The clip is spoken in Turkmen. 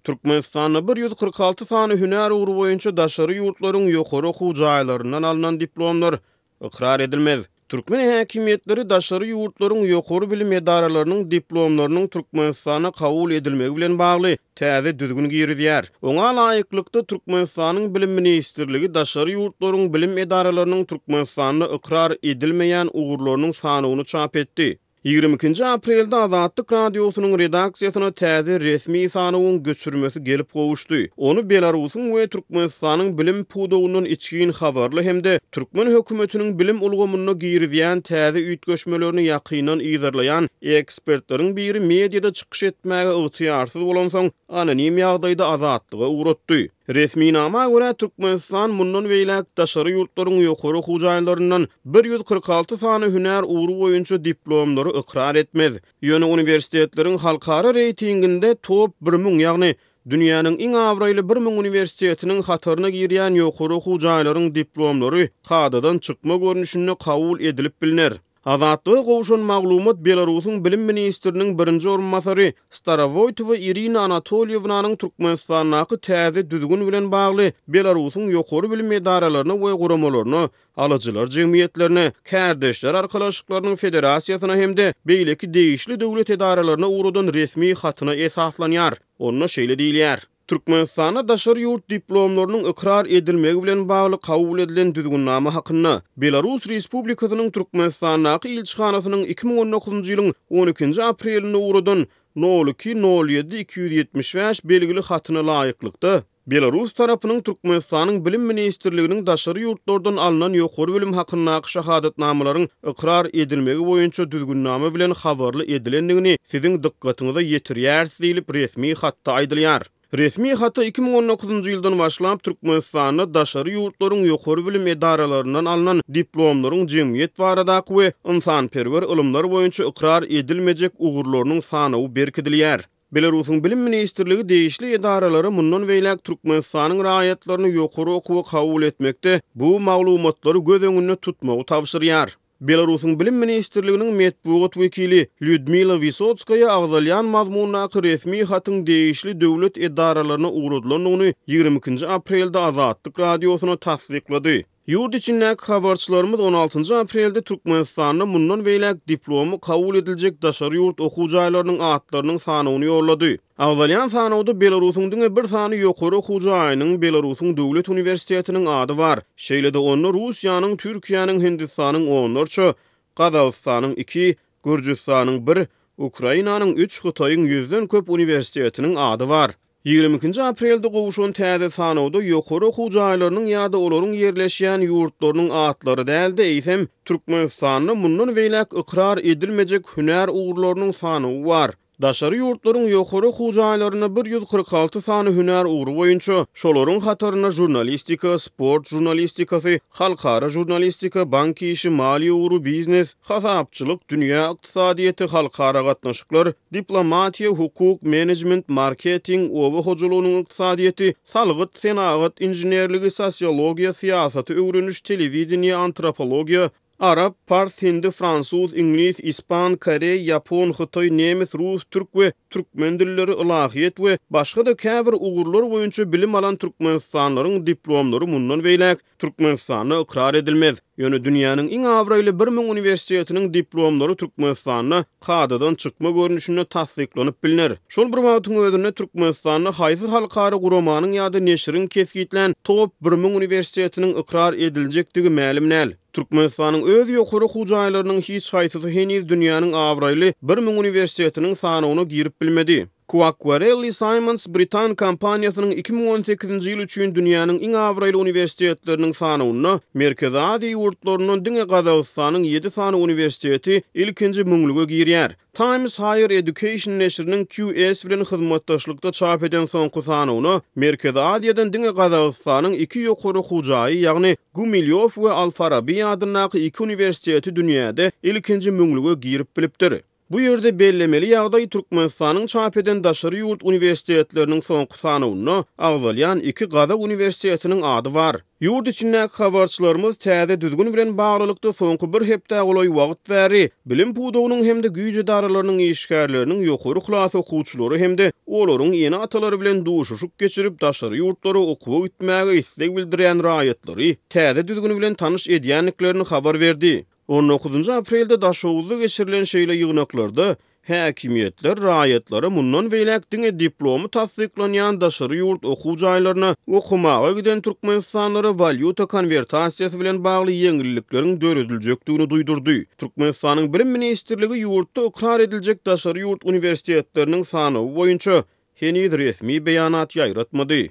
Türkmenistanda 146 sany hünär ugry boýunça daşary ýurtlaryň ýokary okuw jaýlaryndan alnan diplomlar ykrar edilmez. Türkmen häkimiýetleri daşary ýurtlaryň ýokary bilim edaralarynyň diplomlarynyň Türkmenistanda kabul edilmegi bilen bagly täze düzgün girizýär. Oňa laýyklykda, Türkmenistanyň Bilim ministrligi daşary ýurtlaryň bilim edaralarynyň Türkmenistanda ykrar edilmeýän ugurlarynyň sanawyny çap etdi. 22-nji aprelde Azatlyk Radiosynyň redaksiýasyna täze resmi sanawyň göçürmesi gelip gowuşdy. Ony Belarusyň we Türkmenistanyň bilim pudagyndan içgin habarly hem-de türkmen hökümetiniň bilim ulgamynda girizýän täze üýtgeşmelerini ýakyndan yzarlaýan ekspertleriň biri mediada çykyş etmäge ygtyýarsyz bolansoň, anonim ýagdaýda Azatlyga ugratdy. Resminama görä, Türkmenistan mundan beýläk daşary ýurtlaryň ýokary okuw jaýlaryndan 146 sany hünär ugry boýunça diplomlary ykrar etmez. Ýöne uniwersitetleriň halkara reýtinginde top 1000, ýagny dünýäniň iň abraýly 1000 uniwersitetiniň hataryna girýän ýokary okuw jaýlaryň diplomlary kadadan çykma görnüşinde kabul edilip bilner. Azatlyga gowşan maglumat Belarusyň bilim ministriniň birinji orunbasary Starowoýtowa Irina Anatolýewnanyň Türkmenistandaky täze düzgün bilen bagly Belarusyň ýokary bilim edaralaryna we guramalaryna, alyjylar jemgyýetlerine, kärdeşler arkalaşyklarynyň federasiýasyna hem-de beýleki degişli döwlet edaralaryna ugradan resmi hatyna esaslanýar. Onda şeýle diýilýär. Türkmenistanda daşary ýurt diplomlarynyň ykrar edilmegi bilen bagly kabul edilen Düzgünnama hakynda, Belarus Respublikasynyň Türkmenistandaky ilçihanasynyň 2019-njy ýylyň on ikinji aprelinde ugradan nol iki nol ýedi 275 belgili hatyna laýyklykda, belarus tarapynyň Türkmenistanyň Bilim ministrliginiň daşary ýurtlardan alnan ýokary bilim hakyndaky şahadatnamalaryň ykrar edilmegi boýunça Düzgünnama bilen habarly edilendigini siziň dykgatyňyza ýetirýäris diýlip, resmi hatda aýdylýar. Resmi hata 2019-njy ýyldan başlap Türkmenistanda daşary ýurtlaryň ýokary bilim edaralaryndan alnan diplomlaryň jemgyýet baradaky we ynsanperwer ylymlar boýunça ykrar edilmejek ugurlarynyň sanawy berkidilýär. Belarusyň Bilim ministrligi degişli edaralara mundan beýläk Türkmenistanyň raýatlaryny ýokary okuwa kabul etmekde bu maglumatlary göz öňünde tutmagy tabşyrýar. Belarusyň Bilim ministrliginiň metbugat wekili Lýudmila Wysotskaýa agzalýan mazmundaky resmi hatyň degişli döwlet edaralaryna ugradylandygyny 22-nji aprelde Azatlyk Radiosyna tassyklady. Ýurt içindäki habarçylarymyz on altynjy aprelde Türkmenistanda mundan beýläk diplomy kabul ediljek daşary ýurt okuw jaýlarynyň atlarynyň sanawyny ýollady. Agzalýan sanawda Belarusyň diňe bir sany ýokary okuw jaýynyň, Belarusyň döwlet uniwersitetiniň ady bar. Şeýle-de onda Russiýanyň, Türkiýäniň, Hindistanyň onlarça, Gazagystanyň iki, Gürjüstanyň bir, Ukrainanyň üç, Hytaýyň ýüzden köp uniwersitetiniň ady bar. 22-nji aprelde gowşan täze sanawda ýokary okuw jaýlarynyň ýa-da olaryň ýerleşýän ýurtlarynyň atlary däl-de, eýsem, Türkmenistanda mundan beýläk ykrar edilmejek hünär ugurlarynyň sanawy bar. Daşary ýurtlaryň ýokary okuw jaýlarynda 146 sany hünär ugry boýunça, şolaryň hatarynda žurnalistika, sport žurnalistikasy, halkara žurnalistika, bank işi, maliýe ugry, biznes, hasapçylyk, dünýä ykdysadyýeti, halkara gatnaşyklar, diplomatiýa, hukuk, menejment, marketing, oba hojalygynyň ykdysadyýeti, salgyt, senagat inženerligi, sosiologiýa, syýasaty öwreniş, telewideniýe, antropologiýa, arap, pars, hindi, fransuz, iňlis, ispan, koreý, ýapon, hytaý, nemes, rus, türk we türkmen dilleri, ylahyýet we başga-da käbir ugurlar boýunça bilim alan türkmenistanlylaryň diplomlary mundan beýläk Türkmenistanda ykrar edilmez. Ýöne dünýäniň iň abraýly 1000 uniwersitetiniň diplomlary Türkmenistanda kadadan çykma görnüşinde tassyklanyp bilner. Şol bir wagtyň özünde Türkmenistanda haýsy halkara guramanyň ýa-da neşiriň kesgitlän top 1000 uniwersitetiniň ykrar ediljekdigi mälim däl. Türkmenistanyň öz ýokary okuw jaýlarynyň hiç haýsysy heniz dünýäniň abraýly 1000 uniwersitetiniň sanawyna girip bilmedi. Quacquarelli Symonds britan kompaniýasynyň 2018-nji ýyl üçin dünýäniň iň abraýly uniwersitetleriniň sanawynda Merkezi Aziýa ýurtlaryndan diňe Gazagystanyň ýedi sany uniwersiteti ilkinji müňlüge girýär. Times Higher Education neşiriniň QS bilen hyzmatdaşlykda çap eden soňky sanawyna Merkezi Aziýadan diňe Gazagystanyň iki ýokary okuw jaýy, ýagny Gumilýow we Al-Faraby adyndaky iki uniwersiteti dünýäde ilkinji müňlüge girip bilipdir. Bu ýerde bellemeli ýagdaý, Türkmenistanyň çap eden daşary ýurt uniwersitetleriniň soňky sanawynda agzalýan iki gazak uniwersitetiniň ady bar. Ýurt içindäki habarçylarymyz täze düzgün bilen baglylykda soňky bir hepdä golaý wagt bäri bilim pudagynyň hem-de güýç edaralarynyň işgärleriniň ýokary klas okuwçylary hem-de olaryň ene-atalary bilen duşuşyk geçirip, daşary ýurtlara okuwa gitmäge isleg bildirýän raýatlary täze düzgün bilen tanyş edýändiklerini habar berdi. On dokuzynjy aprelde Daşoguzda geçirilen şeýle ýygnaklarda häkimiýetler raýatlara mundan beýläk diňe diplomy tassyklanýan daşary ýurt okuw jaýlaryna okamaga giden türkmenistanlylara walýuta konwertasiýasy bilen bagly ýeňillikleriň dörediljekdigini duýdurdy. Türkmenistanyň Bilim ministrligi ýurtda ykrar ediljek daşary ýurt uniwersitetleriniň sanawy boýunça heniz resmi beýanat ýaýratmady.